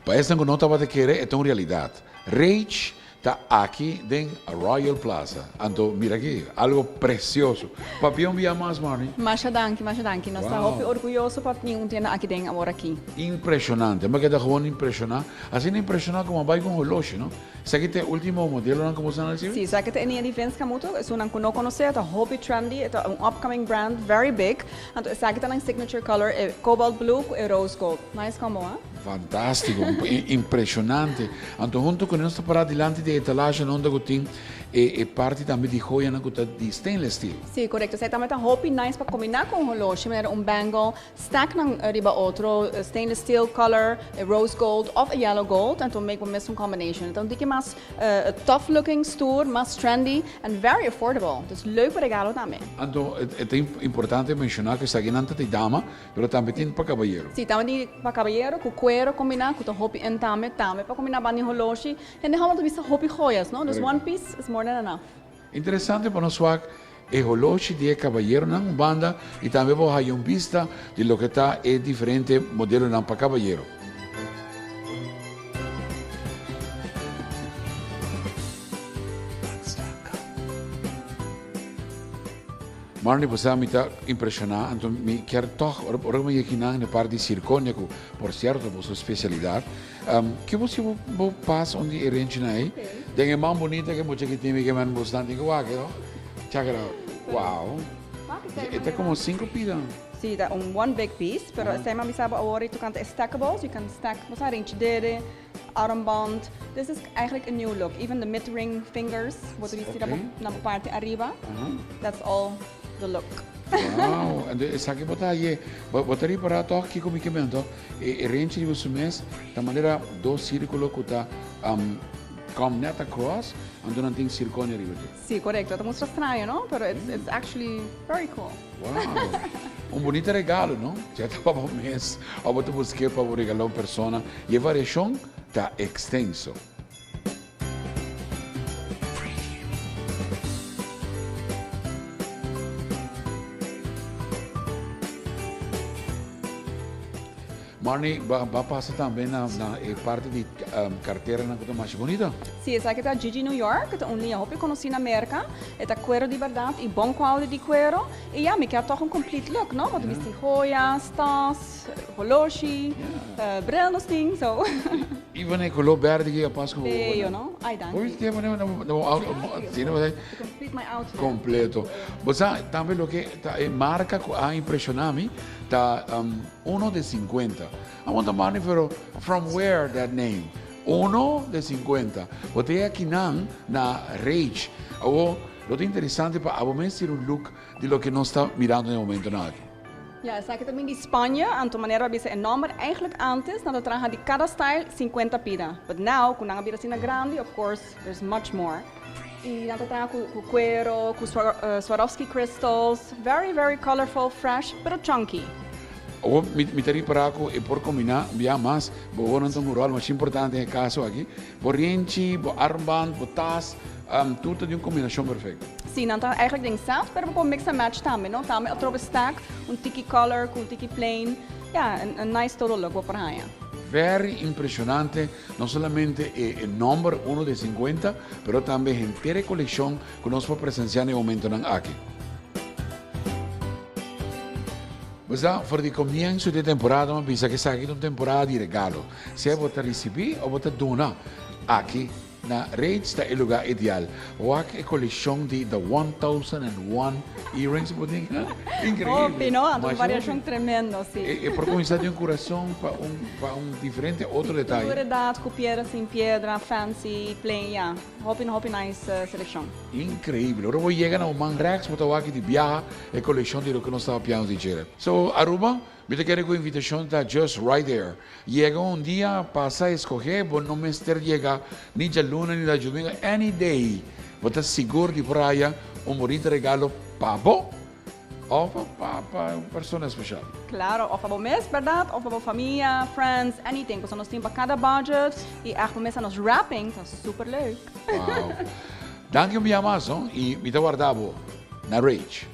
Pa esnan ku no tabata kere, e ta un realidat. Rage ta aki den Royal Plaza. Anto mira aki, algo precioso. Papia un bia mas, Marnie. Masha danki, masha danki. Nos ta hopi orguyoso pa tin un tienda aki den awor aki. Impresionante. Mi a keda gewoon impresiona. Asina impresiona como a bai cu un holoshi, no? Esaki ta e ultimo modelonan cu boso a ricibi? Si, esaki ta e liña di Vince Camuto. Esunnan cu no conoce, e ta hopi trendy, e ta un upcoming brand, very big. Anto esaki ta nan signature color, e cobalt blue cu e rose gold. Nice combo, ha? Fantástiko, impreshonante. Anto huntu ku nos ta pará dilanti di e etalage unda ku tin e parti tambe di joyanan ku ta di stainless steel. Sí, korekto. Esei tambe ta hopi nice pa kombiná ku un holoshi, manera un bangle, stack nan riba otro, stainless steel color, e rose gold òf e yellow gold, anto make bo mes un combination. E ta un tiki mas tough looking, stoer, mas trendy and very affordable. Dus leuk pa regalo tambe. Anto e ta importante menshoná ku esakinan ta di dama, Pero tambe tin pa kabayero. Si, tambe tin pa kabayero ku kuero kombiná ku ta hopi en tambe, tambe pa kombiná banda di holoshi. Hende hòmber ta bisa hopi joyas, no? Dus one piece is more than enough. Interesante pa nos wak e holoshi di e kabayeronan un banda i tambe bo haya un bista di loke ta e diferente modelonan pa kabayero. Marnie, bo sa mi ta impresioná, anto mi kier tòg, ora ora ku mi yega kinan na e parti di sirkonia, ku por sierto ta boso spesialidat, ke bo si bo pas un di e renchinan ei? Den e man bunita ku e mucha ki tin mi ke men bo snan tin ku wak, no? Check it out. Wow! E ta komo sinku pida. Si, ta un one big piece, pero esei mi a bisa bo awor tokante e stackables, you can stack, bo sa renchi dede, Armband, this is eigenlijk a new look, even the mid ring fingers, bo ta bisti na bo parti ariba, that's all the look. Wow, anto esaki bo ta haye, bo ta ripara toch kiko mi ke men toch, e renchi riba su mes ta manera dos circulo ku ta come net across, anto nan tin circonia riba dje. Si, korekto, ta mustra straño no, pero it's actually very cool. Wow, un bunita regalo no, ya ta pa bo mes of bo ta busk'é pa bo regalá un persona y e variashon ta extenso. Marnie, ba ba pasa tambe na na e parti di carteranan cu ta masha bunita. Si, esaki ta Gigi New York, ta un liña hopi conoci na Merca. E ta cuero di berdad y bon quality di cuero. Y ya, mi kier toch un complete look, no? Bo ta bisti joyas, tas, holoshi, bril nos tin, so. Even e color berde ki a pas cu bo. Bello, no? Ay, danki. Bo bisti e na bo outfit. Si, no? To complete my outfit. Completo. Bo sa tambe loke ta e marca cu a impresiona mi ta Uno de cincuenta. I want the money pero from where that name? Uno de cincuenta. Bo ta e akinan na Rage. Awo lo ta interesante pa abo mes tira un look di loke nos ta mirando na e momentonan aki. Ya, esaki ta bin di Spanje, anto manera bo a bisa e nomber eigenlijk antes nan ta traha di cada style cincuenta pida, but now cu nan a bira asina grandi of course there's much more. Y nan ta traha cu cuero, cu Swarovski crystals, very very colorful, fresh, pero chunky. Awor mi ta ripara cu e por combina bia mas, bo ohonan ta un rol masha importante den e caso aki, bo renchi, bo armband, bo tas, tur ta di un combinacion perfecto. Si, nan ta eigenlijk den set, pero bo por mix and match tambe, no? Tambe atrobe stack, un tiki color cu un tiki plain, ya, un nice total look bo por haña. Very impresionante. No solamente e nomber uno de 50, pero tambe henter e coleccion cu nos por presencia na e momentonan aki. Bo sa, for di comienzo di e temporada mi a bisa cu esaki ta un temporada di regalo. Sea bo ta ricibi o bo ta duna, aki na Reeds ta e lugar ideal. Wak e coleccion di The 1001 Earrings bo tin? Increíble. Hopi, no? Anto un variacion tremendo, si. E por cuminsa di un curason pa un pa un diferente otro detaye. Tur edad, cu piedra, sin piedra, fancy, plain, ya. Hopi, hopi nice seleccion. Increíble. Ora bo yega na un man rechts bo ta wak di biaha e coleccion di loke nos taba piando di djere. So, Aruba, mi ta kere cu invitacion ta just right there. Yega un dia, pasa escoge, bo no mester yega ni djaluna ni djadumingo, any day bo ta sigur di por haya un bonito regalo pa bo of pa pa un persona special. Claro, of pa bo mes, berdad, of pa bo famia, friends, anything, pasobra nos tin pa cada budget y echt bo mes a nos wrapping ta super leuk. Wow. Danki un bia mas, no? Y mi ta warda bo na Rage.